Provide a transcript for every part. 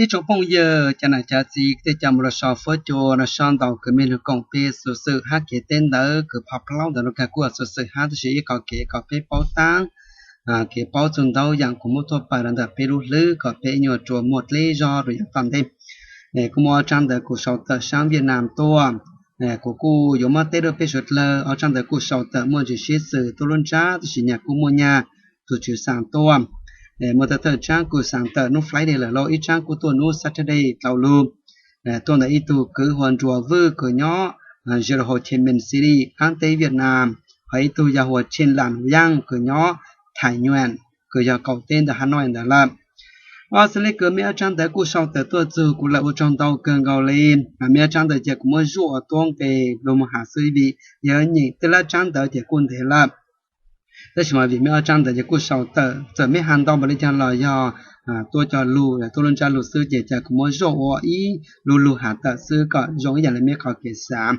Ib tsoom phooj ywg, cov nam cov txiv, tej cov mus rau sau fuab cua rau sau ntau, kws mej lug koom peb xuv xwm hab kev teb ntawd kws phaj plaub ntawm no kag kuj xuv xwm hab, tab sis ib qho kev kom peb paub taab, kev paub txug ntau yaam kuv muab tuaj pab rau ntawm peb lub hlwb kom peb nyuas rua muaj dleb zog rua yaam tom ntej. Kuv muaj ob tsab ntawv kuv sau tawm saab Viaj Nam tuaj, kuv kuj yuav muab teb rua peb suav dlawg. Ob tsab ntawv kuj sau tawm muaj ntsis sib xws tuaj lub ntsab, tab sis nyag kuj muaj nyag tug tswv xaam tuaj. Muaj thawj thawj tsab kuj xaam tawm nub Friday lawm lauj, ib tsab kuj tuaj nub Saturday dlhau lug. Tuaj ntawm ib tug kwv hu ua Nruas Vwj kws nyob ze rau hauv Ho Chi Minh City qaab teb Viaj Nam, ho ib tug yog hu ua Chim Lam Yaaj kws nyob Thai Nguyen, kws yog qaum teb ntawm Hanoi ntawd lawm. Ob xib leb kws mej ob tsab ntawv kuj sau tawm tuaj txug kuv lawm, ua tsaug ntau kawg nkaus li. Mej ob tsab ntawv ces kuv muab zuaj ua tuab nqe lug moog has xwb, vim yog nyeem tej lab tsab ntawv ces kuj ntev lawm. Tab sis mas vim mej ob tsab ntawv ces kuj sau tawm, txawm mej has ntau npaum li caag los yog tuaj cov lug, tuaj lub ntsab lug xwb, ces kuv muab zuaj ua ib lu lug has tawm xwb kom zoo ib yaam li mej qhov kev xaav.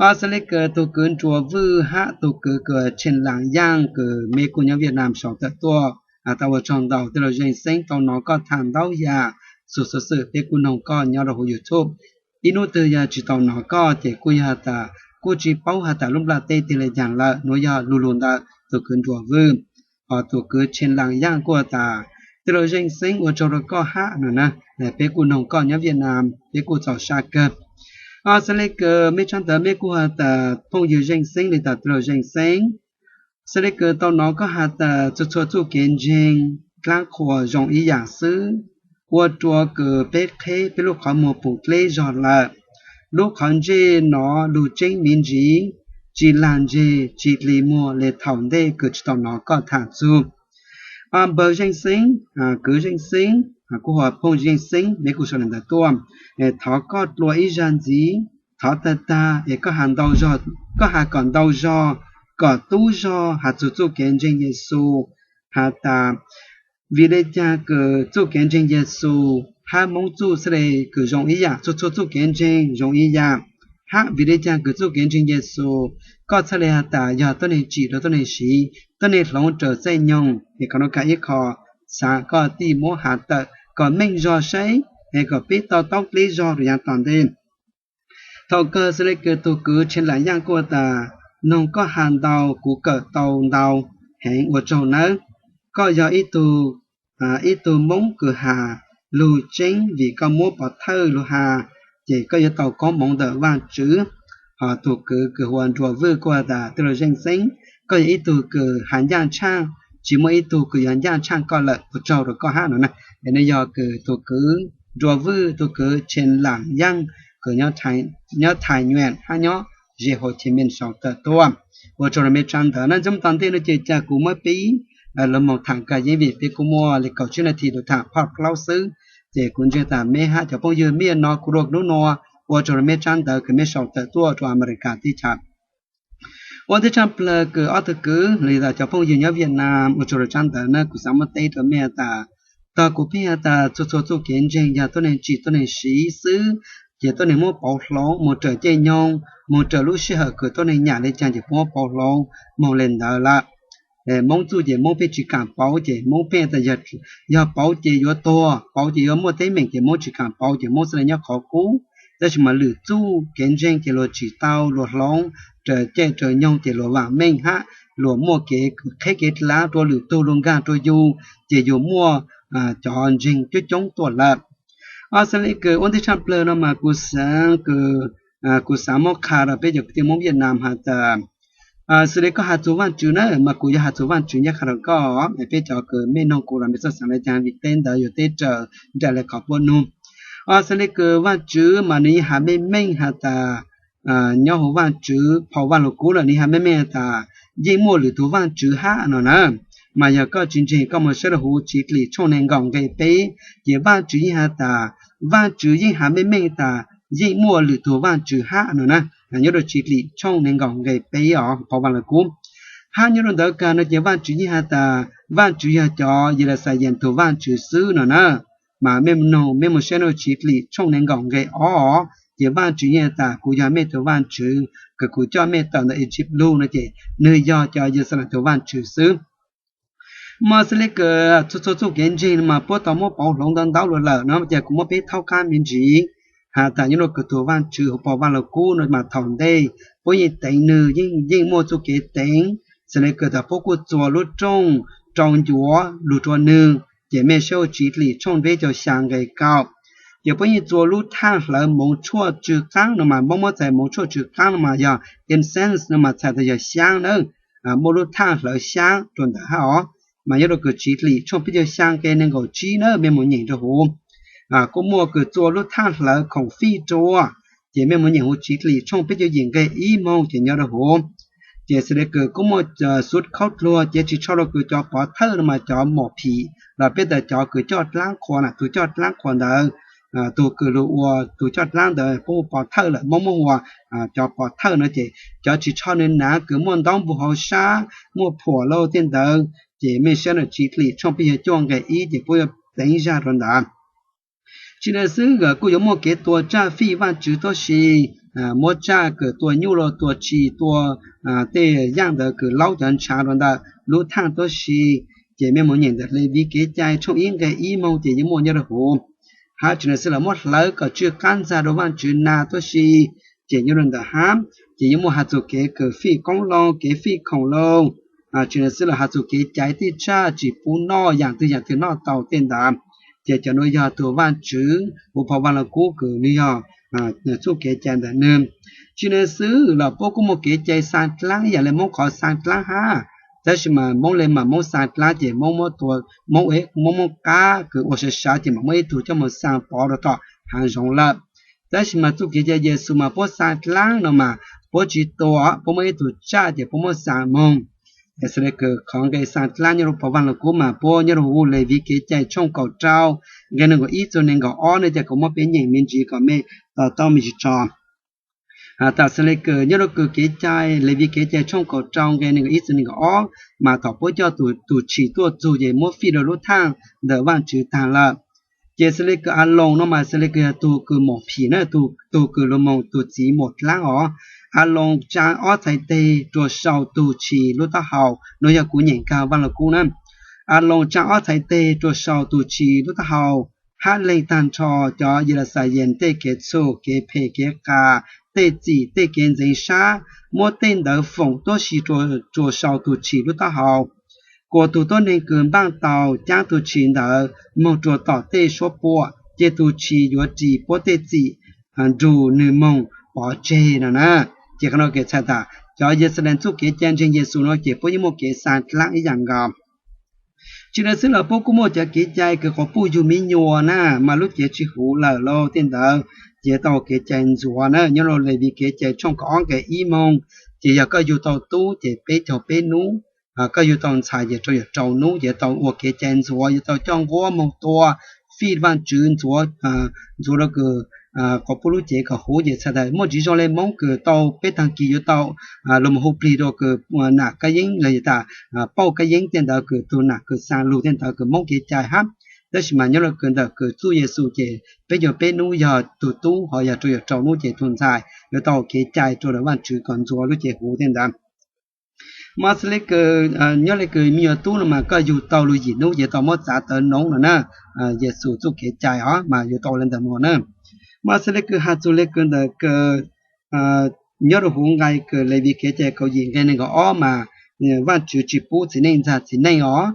Ob xib leb kws tug kwv Nruas Vwj hab tug kwv kws Chim Lam Yaaj kws mej kuj nyob Viaj Nam sau tawm tuaj, has tas ua tsaug ntau tij laug Zeej Xeeb, tau nov koj tham ntau yaam txug xuv xwm, peb kuj noog koj nyob rau huv YouTube. Ib nub twg yog tsi tau nov koj ces kuj yog has tas kuj tsi paub has tas lub nplaj teb tig le caag lawm. Nuav yog lu lug ntawm tug kwv Nruas Vwj. Ho tug kwv Chim Lam Yaaj kuj has tas, tij laug Zeej Xeeb, ua tsaug rau koj hab no na, peb kuj noog koj nyob Viaj Nam, peb kuj txaus sab kawg. Ob xib leb kws mej tsab ntawv mej kuj has tas phooj ywg Zeej Xeeb le tas tij laug Zeej Xeeb, xib leb kws tau nov koj has tas txhua txhua txuj kev ntseeg dlaab qhuas zoo ib yaam xwb, ua rua kws peb qheb peb lub qhov muag puv dleb zog lawm. Lub qhov ntsej no lug tseeb me ntsis, tsi lag ntseg tsi dli muag le thaum ntej kws tsi tau nov koj tham txug. Npawg Zeej Xeeb, kwv Zeej Xeeb, kuj hu ua phooj Zeej Xeeb, mej kuj sau le ntawd tuaj. Thov koj dlua ib zag ntxiv, thov tag tag es koj has ntau zog, koj has kom ntau zog, kom tub zog has txug txuj kev ntseeg Yexus, has tas vim le caag kws txuj kev ntseeg Yexus hab Moob txuj txhaj le kws zoo ib yaam, txhua txhua txuj kev ntseeg zoo ib yaam, hab vim le caag kws txuj kev ntseeg Yexus koj txhaj le has tas yog tuab neeg tsim rua tuab neeg siv, tuab neeg hloov raws txej nyoog. Es qhov nuav kag ib qho xaav koj tij muab has tawm kom meej zog saib, es kom peb to taub dleb zog rua yav tom ntej. Thaum kawg xwb le kws tug kwv Chim Lam Yaaj kuj tas, noog koj has ntau kuv kawm tau ntau heev, ua tsaug nawb. Koj yog ib tug, ib tug Moob kws has lug tseeb vim koj muab pov thawj lug has, ces koj yuav tau koob moov ntawm Vaajtswv. Ho tug kwv kws hu ua Nruas Vwj kuj has tas tij laug Zeej Xeeb, koj yog ib tug kws has ncaaj tshaaj, tsi muaj ib tug kws yuav ncaaj tshaaj koj lawm, ua tsaug rua koj hab no na. Es nws yog kws tug kwv Nruas Vwj, tug kwv Chim Lam Yaaj kws nyob Thai Nguyen hab nyob ze Ho Chi Minh sau tawm tuaj. Ua tsaug rua mej tsab ntawv na. Ntxuav tom ntej no ces ca kuv muab pib lug moog tham kag yeeb vim peb kuj muaj le kaum tsib nas this lug tham phaj plaub xwb. Ces kuv ntseeg tas mej hab cov phooj ywg mej nov kuv rua hnub nua, ua tsaug rua mej tsab ntawv kws mej sau tawm tuaj rua Amelikas teb chaws. Ua ntej tshaj plawg kws ob tug kwv los yog tas cov phooj ywg nyob Viaj Nam, ua tsaug rua tsab ntawv na. Kuv xaav muab teb rua mej has tas, tog kuv pheej has tas txhua txhua txuj kev ntseeg yog tuab neeg tsim tuab neeg siv xwb, ces tuab neeg muab pauv hloov moog raws caij nyoog, moog raws lub sij hawm kws tuab neeg nyam le caag ces puab muab pauv hloov moog le ntawd lawm. Moob txuj ces Moob pheej tsi kaam pauv, ces Moob pheej tas yog pauv ces yuav tuag, pauv ces yuav muaj teeb meem, ces Moob tsi kaam pauv ces Moob xaav le nyob qhov qub. Tab sis mas lwm txuj kev ntseeg ces luag tsim tau, luag hloov raws caij raws nyoog ces luag vaam meej hab luag muaj kev qheb kev dlaav rua lwm tug, luag nkaag rua yug ces yug muaj cov ntseeg coob coob tuaj lawm. Ob xwb le kws ua ntej tshaj plawg no mas kuv xaav kws, kuv xaav muab qha rua peb cov kwv tij Moob Viaj Nam has tas, xws le koj has txug Vaajtswv na, mas kuv yuav has txug Vaajtswv nyob qha rua koj. Peb cov kws mej noog kuv los mej txhob xaav le caag vim teb ntawd yog teb raws nraim le qhov puab nug. Ob xwb le kws Vaajtswv mas nws yeej has meej meej has tas, nyob huv Vaajtswv phau Vaaj Lug Kub lawm nws yeej has meej meej has tas yeej muaj lwm tug Vaajtswv hab no na. Mas yog koj tsi ntseeg koj moog saib rua huv Chiv Klim tshooj neeg nkaum nqe peb, ces Vaajtswv yeej has tas, Vaajtswv yeej has meej meej tas yeej muaj lwm tug Vaajtswv hab no na. Nyob rua Chiv Klim tshooj neeg nkaum nqe peb os, phau Vaaj Lug Kub. Hab nyob rua ntawd kag no ces Vaajtswv yeej has tas Vaajtswv yog cov Yixalayees tug Vaajtswv xwb no na. Mas mej noog, mej moog saib rua Chiv Klim tshooj neeg nkaum nqe ob, ces Vaajtswv yeej has tas kuv yog mej tug Vaajtswv kws kuv coj mej tawm ntawm Iziv lug no, ces nwg yog cov Yixalayees tug Vaajtswv xwb. Mas xws li kws txhua txhua txuj kev ntseeg no mas puab tau muab pauv hloov ntau ntau lawm no ces kuv muab peb thaub qab me ntsis has tas nyob rua kws tug Vaajtswv huv pog Vaaj Lug Kub no mas thaum ntej puab yeej teev nwg yeej muaj txuj kev teev, xws li kws tas puab kuj txua lub rooj rau ncuav lug rua nwg, ces mej saib huv Txiv Dlim tshooj peb caug xyaa nqe kaum. Ces puab yeej txua lub thaaj hlawv moov tshuaj tsw qaab no mas Moob muab txhais moov tshuaj tsw qaab no mas yog incense no mas txhais tas yog xyaab na, muaj lub thaaj hlawv xyaab rua ntawm hab os. Mas nyob rua kws Txiv Dlim tshooj peb caug xyaa nqe nees nkaum tsib na mej moog nyeem rua huv. Kuj muaj kws txua lub thaaj hlawv khoom fij rua, ces mej moog nyeem huv Txiv Dlim tshooj peb caug yim nqe ib moog ces nyob rua huv. Ces xws li kws kuj muaj xuv khaub dluag ces tsi tsho rua kws cov pov thawj no mas cov mom phim los peb tas cov kws coj dlaab qhua na, tug coj dlaab qhua ntawd, tug kws lug ua tug coj dlaab ntawd puab hu pov thawj lawm, Moob muab hu ua cov pov thawj no ces cov tsi tsho nwg nav kws muaj ntaub npug hauv sab, muaj phuam lauj tej ntawd, ces mej saib na Txiv Dlim tshooj peb caug cuaj nqe ib ces puab yuav teev zag rua ntawd. Tsi le xwb kuj yuav muaj kev tua tsaj fij Vaajtswv tuab si, muab tsaj kws tua nyuj los tua tshis tua tej yaaj ntawd kws laub cov ntshav rua ntawm lub thaaj tuab si, ces mej moog nyeem ntawm Levis Kev Cai tshooj ib nqe ib moog ces yeej muaj nyob rua huv. Hab tsi le xwb los muab hlawv kom tsw qaab ntxag rua Vaajtswv na tuab si, ces nyob rua ntawm hab ces yeej muaj has txug kev kws fij qoob loo, kev fij khoom loo, tsi le xwb los has txug kev cai tej tsaj tsi pub noj yaam twg yaam twg noj tau tej ntawd. Ces cov nuav yog tug Vaajtswv huv pog Vaaj Lug Kub kws nwg yog txuj kev cai ntawm nwg. Tsi le xwb los puab kuj muaj kev cai xaa dlaab ib yaam le Moob qhov xaa dlaab hab, tab sis mas Moob le mas Moob xaa dlaab ces Moob muab tua, Moob, Moob muab qab kws ua sav sav ces mam muab ib tug coj moog xaa pov rua tom haav zoov lawm. Tab sis mas txuj kev cai Yexus mas puab xaa dlaab no mas puab tsi tua, puab muab ib tug tsaj ces puab muab xaa moog. Xws le kws qhov nqe xaa dlaab nyob rua pog Vaaj Lug Kub mas puab nyob rua huv Levis Kev Cai tshooj kaum rau nqe nees nkaum ib txug nees nkaum ob ne ces kuv muab peb nyeem me ntsis kom mej to taub me ntsis tso. Has tas xws le kws nyob rua kws kev cai, Levis Kev Cai tshooj kaum rau nqe nees nkaum ib txug nees nkaum ob mas thaum puab coj tug tshis tuaj txug ces muab fij rua lub thaaj ntawm Vaajtswv taag lawm. Ces xws le kws Aloos no mas xws le kws yog tug kws mom phim na, tug kws lug moog tug txiv mom dlaab os. Aloos tsaa ob txhais teg rua sau tug tshis lub taub hau, nuav yog kuv nyeem kag Vaaj Lug Kub na. Aloos tsaa ob txhais teg rua sau tug tshis lub taub hau, hab leeg taag nrho cov Yixalayees tej kev txhum, kev phem, kev qas, tej txim, tej kev ntxeev sab, muab tej ntawd foom tuab si rua sau tug tshis lub taub hau. Kuas tug tuab neeg kws npaaj tau caab tug tshis ntawd moog rua tom tej suab puam, ces tug tshis yuav ris puab tej txim nrug nwg moog pov tseg no na. Ces qhov no kev txhais tas cov Yixalayees txuj kev cai ntseeg Yexus no ces puab yeej muaj kev xaa dlaab ib yaam nkaus. Tsi le xwb los puab kuj muaj cov kev cai kws quas puj yug mi nyuas na, mas lub cev tsi huv lawm lauj tej ntawd, ces tau kev cai ntxuav na. Nyob rua Levis Kev Cai tshooj kaum ob nqe ib moog, ces yog koj yug tau tub ces peb caug peb nub, koj yug tau ntxhais ces rau caum rau nub, ces tau ua kev cai ntxuav, yuav tau coj nquab moog tua, fij Vaajtswv ntxuav, ntxuav rua kws quas puj lub cev kom huv. Ces txhais tas muaj ntsis zoo le Moob kws tau peb taag kis yuav tau lug moog hu plig rua kws nam kab yeeb los yog tas pauj kab yeeb tej ntawd kws tug nam kws xaa lug tej ntawd kws Moob kev cai hab. Tab sis mas nyob rua kws ntawm kws txuj Yexus ces peb caug peb nub yog tug tub, ho yog rau caum rau nub ces tug ntxhais, yuav tau kev cai rua lawv Vaajtswv kom ntxuav lub cev huv tej ntawd. Mas xws le kws, nyob le kws me nyuam tub no mas koj yug tau lug yim nub ces tau muab txav tawv noov no na. Yexus txuj kev cai os mas yuav tau le ntawm mog na. Mas xws le kws has txug le kws ntawm kws nyob rua huv nqai kws Levis Kev Cai kaum yim nqe nees nkaum ob mas Vaajtswv tsi pub txiv neej ntxag txiv neej os,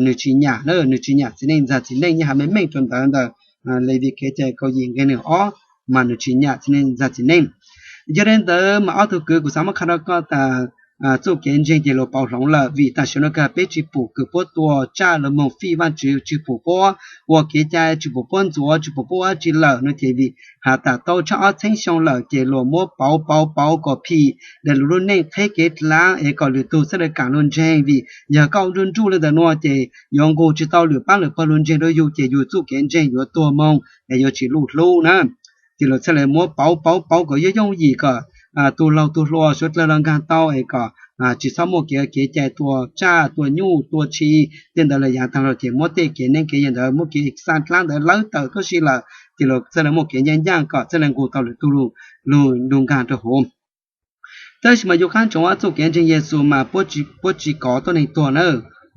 nwg tsi nyam na, nwg tsi nyam txiv neej ntxag txiv neej, nyob has meej meej rua ntawd ntawm Levis Kev Cai kaum yim nqe nees nkaum ob mas nwg tsi nyam txiv neej ntxag txiv neej. Yog le ntawd mas ob tug kwv kuv xaav muab qha rua koj tas txuj kev ntseeg ces luas pauv hloov lawm, vim tam sim no kag peb tsi pum kws puab tua tsaj lug moog fij Vaajtswv, tsi pum puab ua kev cai, tsi pum puab ntxuav, tsi pum puab ua dlaab tsi lawm no ces vim has tas tau tshaj ob txheeb xyoo lawm ces luas muab pauv pauv pauv kom phim le lug lub neej qheb kev dlaab es kom lwm tug txhaj le kaam lug ntseeg. Vim yog koj nruj nruj le ntawm nuav ces yuav nqug tsi tau lwm paab lwm pawg lug ntseeg rua yug ces yug txuj kev ntseeg yuav tuag moog es yuav tsi luj hlub na. Ces luas txhaj le muab pauv pauv pauv kom yooj yooj yim kom tug laug tug hluas suav dlawg los nkaag tau es kom tsi txhob muaj kev kev cai tua tsaj tua nyuj tua tshis tej ntawd le yaav taag lug ces muab tej kev neeb kev yaig ntawd, muab kev xaa dlaab ntawd lawb tawm tuab si lawm ces luas txhaj le muaj kev ncaaj ncaaj kom txhaj le nqug tau lwm tug lug nkaag rua huv. Tab sis mas yug qaab ntsoov txuj kev ntseeg Yexus mas puab tsi kov tuab neeg tuag na.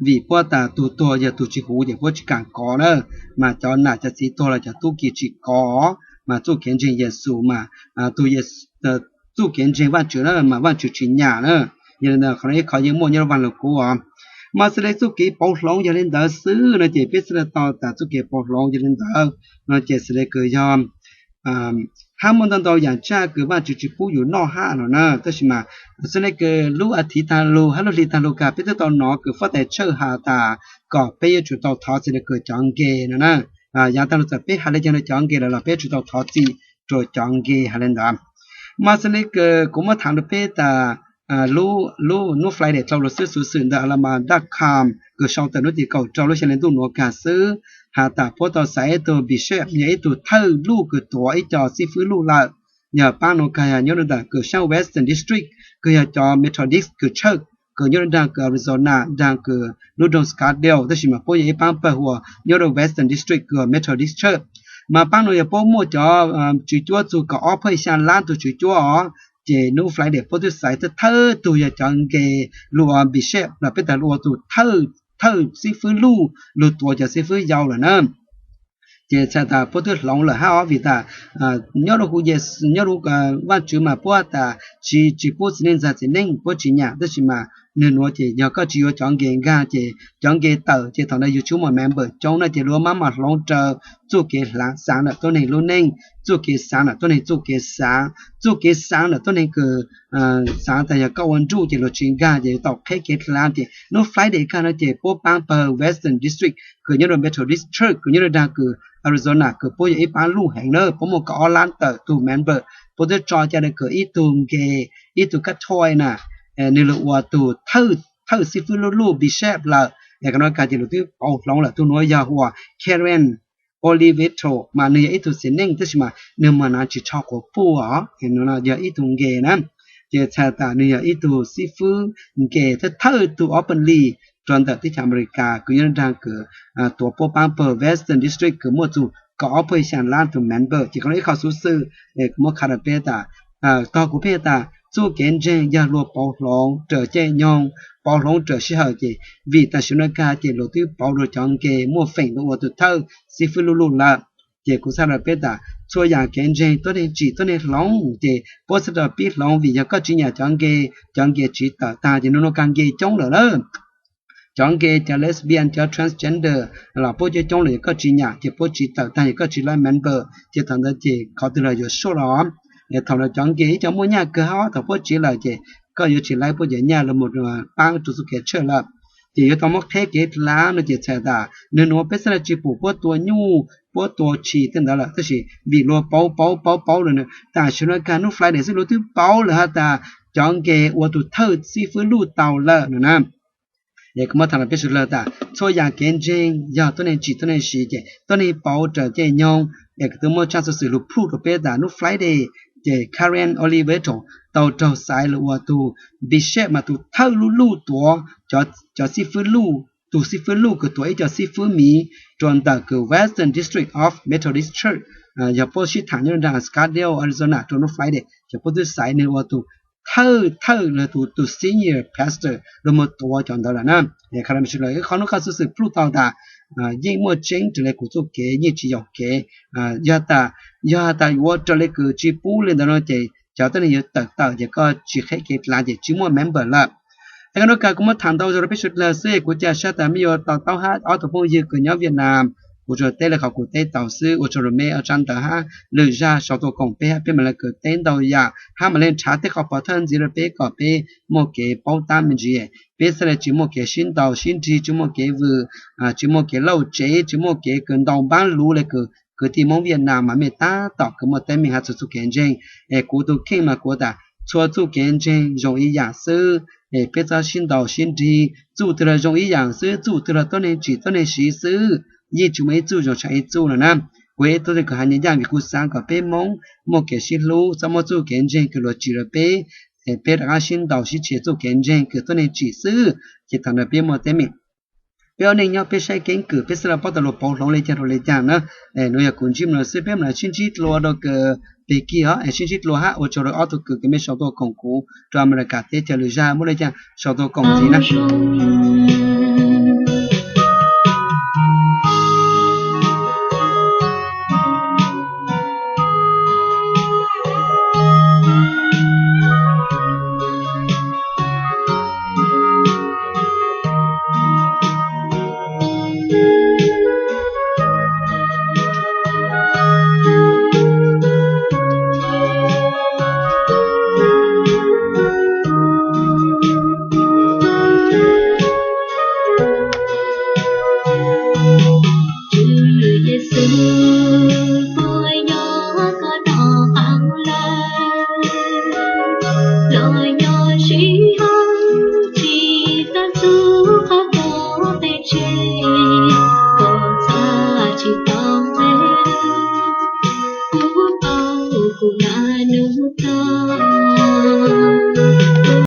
vim puab tas tug tuag yog tug tsis huv ces puab tsis kam kov na, mas cov nam cov txiv tuag los cov tub ki tsis kov, mas txuj kev ntseeg Yexus mas, tug txuj kev ntseeg Vaajtswv na mas Vaajtswv tsis nyam na. Yog li ntawd qhov no ib qho yeej muaj nyob rau Vaaj Lug Kub os. Mas xws le txuj kev pauv hloov yog li ntawd xwb no ces peb xaav tau tas txuj kev pauv hloov yog li ntawd no ces xws le kws yog hab muaj ntau ntau yaam tsaj kws Vaajtswv tsis pub yus noj hab no na, tab sis mas xws le kws lub athiv taag lug hab lub hli taag lug kag peb twb tau nov kws fuab tais tshawj has tas kom peb yuav tsum tau thov txim rua kws cov nke no na. Yav taag lug txawm peb has le caag rua cov nke lawm los peb yuav tsum tau thov txim rua cov nke has le ntawd. Mas xws le kws kuv muab thaam rua peb tas lub nub Friday dlhau lug xwb xuv xwm ntawm alama dot com kws sau tawm nub tim kaum rau lub xyaa le ntuj nuav kag xwb, has tas puab tau xaiv ib tug bishop yog ib tug thawj luj kws tuav ib co xib fwb luj lawm. Yog paab nuav kag yog nyob rua ntawm kws saab Western District kws yog cov Methodist kws tshawj kws nyob rua nraag kws Arizona nraag kws lub nroog Scottsdale, tab sis mas puab yog ib paab pawg huam nyob rua Western District kws Methodist tshawj. Mas paab nuav yog puab muaj cov tswv cuab txug kaum ob phaj xyaa lab tug tswv cuab os. Ces nub Friday puab twb xaiv thawj tug yog cov nke lug ua bishop los peb tas lug ua tug thawj xib fwb luj lug tuav cov xib fwb yau lawm na. Ces txhais tas puab twb hloov lawm hab os, vim tas nyob rua huv, nyob rua Vaajtswv mas puab tas tsis, tsis pub txiv neej ntxag txiv neej, puab tsis nyam, tab sis mas nwg nuav ces yog koj tsis yuav cov nke nkag ces cov nke tawm ces thaum ntawd yug tsis muaj member coob na ces luag maj mam hloov raws txuj kev hlaav xaav ntawm tuab neeg lub neej, txuj kev xaav ntawm tuab neeg txuj kev xaav, txuj kev xaav ntawm tuab neeg kws xaav tas yog koj ua nruj ces luag tsis nkag ces yuav tau qheb kev hlaav. Ces nub Friday kag no ces puab paab pawg Western District kws nyob rua Methodist Church kws nyob rua nraag kws Arizona kws puab yog ib paab luj heev na, puab muaj kaum ob lab tawm tug member, puab twb tso ca le kws ib tug nke, ib tug kab thoj na, nwg lug ua tug thawj xib fwb luj luj bishop lawm. Es qhov no kag ces luag twb pauv hloov lawm, tug nuav yog hu ua Karen Oliveto mas nwg yog ib tug txiv neej tab sis mas nwg mas nav tsis tsho quas puj os, yog ib tug nke na. Ces txhais tas nwg yog ib tug xib fwb nke thawj thawj tug openly rua ntawm teb chaws America kws nyob nraag kws tuav puab paab pawg Western District kws muaj txug kaum ob phaj xyaa lab tug member. Ces qhov no ib qho xuv xwm kws muab qha rua peb tas tog kuv pheej tas txuj kev ntseeg yog luag pauv hloov raws caij nyoog, pauv hloov raws sij hawm ces vim tam sim no kag ces luag twb pauv rua cov nke muaj feem lug ua tug thawj xib fwb luj luj lawm. Ces kuv txhaj rua peb tas txhua yaam kev ntseeg tuab neeg tsim tuab neeg hloov ces puab txhaj rua pib hloov vim yog koj tsis nyam cov nke, cov nke tsiv tawm taag ces nub nuav kag nke coob lawm na. Cov nke, cov lesbian, cov transgender los puab coob coob lawm, yog koj tsis nyam ces puab tsiv tawm taag, yog koj tsis laib member ces thaum ntawd ces qhov twg los yuav suaj los. Thaum no cov nke ib co muaj nyaj kawg hab, thaum puab tsiv lawm ces koj yuav tsis laib puab cov nyaj los paab rua txuj kev tshawj lawm. Ces yuav tau muab qheb kev hlaav no ces txhais tas nwg nuav peb xaav le tsis pum puab tua nyuj puab tua tshis tej ntawd lawm, tab sis vim luag pauv pauv pauv pauv lawm, tam sim no kag nub Friday xwb luag twb pauv lawm has tas cov nke ua tug thawj xib fwb luj tau lawm no na. Es kuv muab tham rua peb sawv dlawg tas txhua yaam kev ntseeg yog tuab neeg tsim tuab neeg siv ces tuab neeg pauv raws caij nyoog. Es kuv twb muab tsab xuv xwm lug proof rua peb tas nub Friday ces Karen Oliveto tau raug xaiv lug ua tug bishop mas tug thawj luj luj tuav cov xib fwb luj, tug xib fwb luj kws tuav ib co xib fwb miv rua ntawm kws Western District of Methodist Church, yog puab sib thaam nyob nraag Scottsdale, Arizona rua nub Friday ces puab twb xaiv nwg ua tug thawj thawj lawm tug, tug senior pastor lug moog tuav cov ntawd lawm na. Qhov nub qhov xuv xwm proof tau tas yeej muaj tseeb raws le kuv txuj kev, yeej tsis yaum kev. Yog tas, yog has tas yuav raws le kws tsis pub le ntawd no ces cov tuab neeg yuav tawm tawm ces koj tsis qheb kev hlaav ces tsis muaj member lawm. Es qhov no kag kuv muab tham ntau zog rua peb sawv dlawg xwb, kuv ca sab tas mej yuav to taub hab ob tug phooj ywg kws nyob Vietnam, kuv tsuas teb le qhov kuv teb tau xwb, ua tsaug rua mej ob tsab ntawv hab lwm zag sau tuaj koom peb hab peb mam le kws teb ntau yam hab mam le nrhav tej qhov pov thawj ntxiv rua peb kom peb muaj kev paub tab me ntsis. Peb xaav le tsis muaj kev sib ntaus sib nrig, tsis muaj kev vwm, tsis muaj kev lauj tsev, tsis muaj kev kws ntaus npaab luv le kws kwv tij Moob Vietnam mas mej tab tom kws muaj teeb meem hab txug txuj kev ntseeg. Es kuv tug kheej mas kuv tas txhua txuj kev ntseeg zoo ib yaam xwb, es peb txhob sib ntaus sib nrig, txuj twg los zoo ib yaam xwb, txuj twg los tuab neeg tsim tuab neeg siv xwb, yeej tsis muaj ib txuj zoo tshaj ib txuj no na. Kuv ib tug kws has nyaj yaj vim kuv xaav kom peb Moob muaj kev sib hlub, txhob muab txuj kev ntseeg kws luag tsim rua peb, es peb rov qaab sib ntaus sib tshev txuj kev ntseeg kws tuab neeg tsim xwb, ces thaum ntawd peb muaj teeb meem. Peb ua neej nyob peb saib keeb kwm, peb xaav le paub tas luag pauv hloov le caag rau le caag na. Nuav yog kuv ntsib no xwb, peb mam le sib ntsib dlua rua kws peg kig os, es sib ntsib dlua hab ua tsaug rua ob tug kws kws mej sau tuaj koom kuv rua America teb chaws lwm zag muaj le caag sau tuaj koom ntxiv na.